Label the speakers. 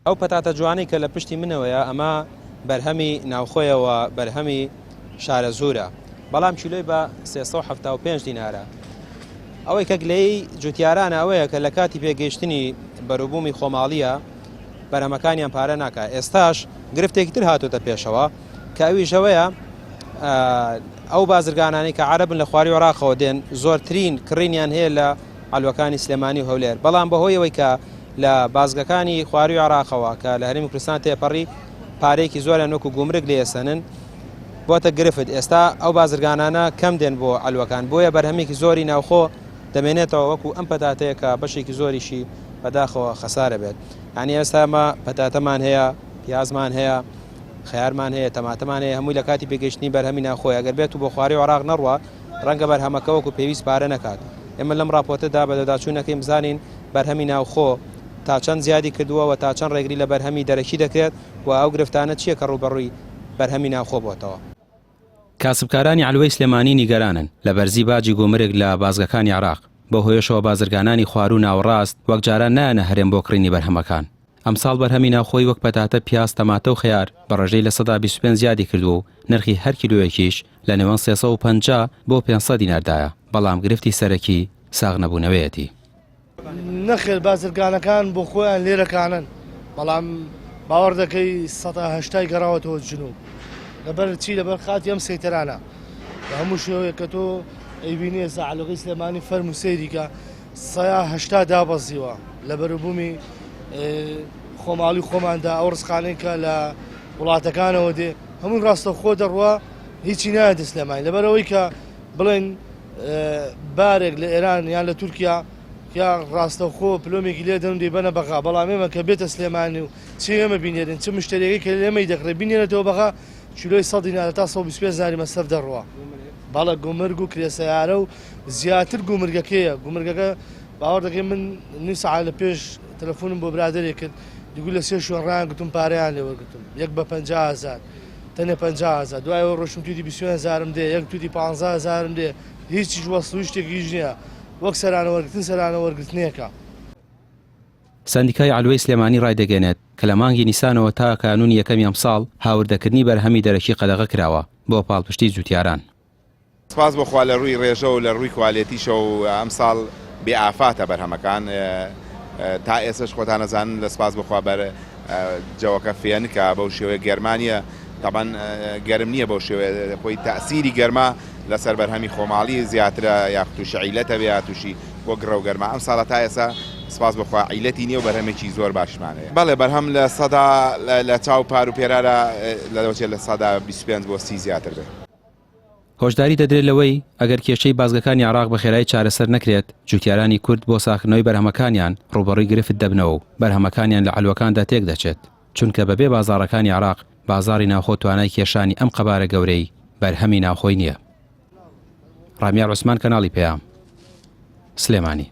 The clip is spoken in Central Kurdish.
Speaker 1: ئەو پەتاتە جوانەی کە لە پشتی منەوەیە ئەمە بەرهەمی ناوخۆیە و بەرهەمی شارەزوورە، بەڵام کیلۆی بە 375 دینارە. ئەوەی کە گلەیی جوتیارانە ئەوەیە کە لە کاتی پێگەیشتنی بەروبوومی خۆماڵییە بەرهەمەکانیان پارە ناکا. ئێستاش گرفتێکی تر هاتۆتە پێشەوە کە ئەویش ئەوەیە ئەو بازرگانانەی کە عەرەبن لە خواری عێراقەوە دێن زۆرترین کڕینیان هەیە لە عەلوەکانی سلێمانی و هەولێر، بەڵام بەهۆی ئەوەی کە لە بازگەکانی خواروی عێراقەوە کە لە هەرێمی کوردستان تێپەڕی پارەیەکی زۆریان وەکو گومرگ لێسەنن بۆتە گرفت ئێستا ئەو بازرگانانە کەم دێن بۆ عەلوەکان بۆیە بەرهەمێکی زۆری ناوخۆ دەمێنێتەوە وەکو ئەم پەتاتەیە کە بەشێکی زۆریشی بەداخەوە خەسارە بێت یعنی ئێستا ئەمە پەتاتەمان هەیە پیازمان هەیە خەیارمان هەیە تەماتەمان هەیە هەمووی لە کاتی پێگەیشتنی بەرهەمی ناوخۆی ئەگەر بێت و بۆ خواری عێراق نەڕوا ڕەنگە بەرهەمەکە وەکو پێویست پارە نەکات. ئێمە لەم ڕاپۆرتەدا بەدواداچوون ئەکەین بزانین بەرهەمی ناوخۆ تا چەند زیادی کردووە و تا چەند ڕێگری لە بەرهەمی دەرەکی دەکرێت و ئەو گرفتانە چییە کە ڕووبەڕووی بەرهەمی ناوخۆ بۆتەوە.
Speaker 2: کاسبکارانی عەلوەی سلێمانی نیگەرانن لە بەرزی باجی گومرگ لە بازگەکانی عێراق، بەو هۆیەشەوە بازرگانانی خواروو ناوەڕاست وەک جاران نایەنە هەرێم بۆ کڕینی بەرهەمەکان. ئەمساڵ بەرهەمی ناوخۆیی وەک پەتاتە، پیاز، تەماتە و خەیار بە ڕێژەی 25% زیادی کردووە و نرخی هەر کیلۆیەکیش لە نێوان 350 بۆ 500 دیناردایە، بەڵام گرفتی سەرەکی ساغ نەبوونەوەیەتی.
Speaker 3: نەخێر بازرگانەکان بۆ خۆیان لێرەکانن بەڵام باوەڕ دەکەی سەدا هەشتای گەڕاوەتەوە جنوب لەبەر چی لەبەر خاتی ئەم سەیتەرانە بە هەموو شێوەیەک کە تۆ ئەیبینی ئێستا عەلوقی سلێمانی فەرموو سەیریکە سەیا 80 دابەزیوە لە بەروبوومی خۆماڵی خۆماندا ئەو ڕزقانەی کە لە وڵاتەکانەوە دێ هەمووی ڕاستەوخۆ دەڕوا هیچی نایەتە سلێمانی لەبەرەوەی کە بڵێن بارێک لە ئێران یان لە تورکیا یا ڕاستەوخۆ پلۆمێکی لێ دەن و دەیبەنە بەغا بەڵام ئێمە کە بێتە سلێمانی و چ ئێمە بینێرن چ مشتریەکەی کە لێمەی دەکڕێ بینێرێتەوە بەغا کیلۆی 100 دینار تا 125 دیناری مەسرەف دەڕوا بەڵێ گومرگ و کرێ سەیارە و زیاتر گومرگەکەیە گومرگەکە باوەڕ دەکەی من نیو سەعات لە پێش تەلەفۆنم بۆ برادەرێک کرد دیگو لە سێ شوێن ڕایان گوتم پارەیان لێ وەرگرتم یەک بە 50 هەزار تەنێ 50 هەزار دوایەوە ڕۆشتم تویتی 25 هەزارم دێ یەک تویتی 15 هەزارم دێ هیچیش وەسڵ و شتێکیش نییە وەک سەرانە وەرگرتن سەرانە وەرگرتنێکە.
Speaker 2: سەندیکای عەلوەی سلێمانی ڕایدەگەیەنێت کە لە مانگی نیسانەوە تا کانوونی یەکەمی ئەمساڵ هاوردەکردنی بەرهەمی دەرەکی قەدەغە کراوە بۆ پاڵپشتی جوتیاران.
Speaker 4: سپاس بۆ خوا لە رووی رێژە و لە رووی کوالێتیشەوە ئەمساڵ بێ ئافاتە بەرهەمەکان تا ئێستەش خۆتان ئەزانن لە سپاس بۆ خوا بەر جەوەکە فێنکە بەو شێوەیە گەرما نییە تەبەن گەرم نییە بەو شێوەیە خۆی تەسیری گەرما لەسەر بەرهەمی خۆماڵی زیاترە یاخ تووشی عیلەتە بێ یا تووشی بۆ گڕە و گەرما ئەم ساڵە تا ئێستا سپاس بۆ خوا عیلەتی نییە و بەرهەمێکی زۆر باشمان هەیە بەڵێ بەرهەم لە سەدا لە چاو پار و پێرارە لە لە سەدا 25 بۆ 30 زیاتر بێ.
Speaker 2: هۆشداری دەدرێت لەوەی ئەگەر کێشەی بازگەکانی عێراق بە خێرایی چارەسەر نەکرێت، جوتیارانی کورد بۆ ساغکردنەوەی بەرهەمەکانیان ڕووبەڕووی گرفت دەبنەوە و بەرهەمەکانیان لە عەلوەکاندا تێکدەچێت، چونکە بەبێ بازاڕەکانی عێراق بازاڕی ناوخۆ توانای کێشانی ئەم قەبارە گەورەی بەرهەمی ناوخۆی نییە. ڕامیار عوسمان کەناڵی پەیام، سلێمانی.